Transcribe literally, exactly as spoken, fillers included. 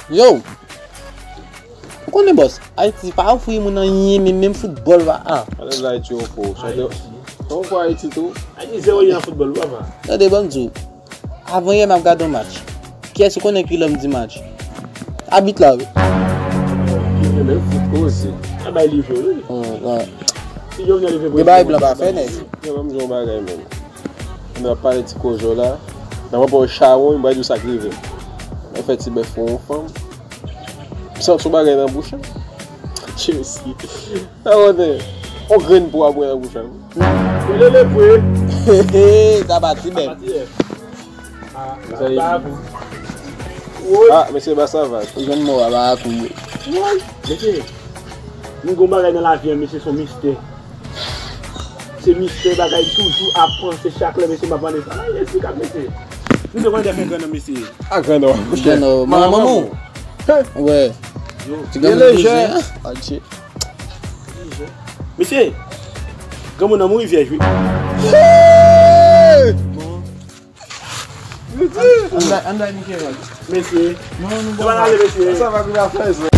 Yo! Ou konnen bòs, Ayiti pa ofri moun anyen, men menm foutbòl pa a. Ann al Ayiti yon kou. Sa te, yon kou Ayiti tou. Ayiti zewo nan foutbòl, papa. Tande, ban m di w. Avan yè m ap gade yon match. Kiyès ou konnen ki lòm di match? Abit la, wi. Ki vle menm fout koze. A bay li jwe, wi. Gen bagay blan pa fè, nèg. Yo, ban m di yon bagay, menm. N ap pale ti koze w la. Nan mwen pa w chawony, m pa di w sa k rive. Mwen fè ti bèf pou yon fanm. M santi yon bagay nan bouch la. Chesi. Sa w konnen, yon grenn po ap wè nan bouch la. Lele vre. Sa pati bèf. Ah, mesye, ba sa va. Ou jwenn mò a ba kou ye. Mesye, nou gon bagay nan lavi an, mesye, se yon mistè. Se mistè bagay toujou ap panse chak lè, mesye, m ap mande sa. Ay, esplikab, mesye. Nou te konn fè grann nan, mesye. A grann nan. Grann nan, manman ou. Wè. Ti grann nan lejè. Adje. Mesye, granmoun nan mouri vyèj, wi. Ann bay, ann bay Michael. Mesye. Non, nou pa ale, mesye. Sa va vin afè, sa.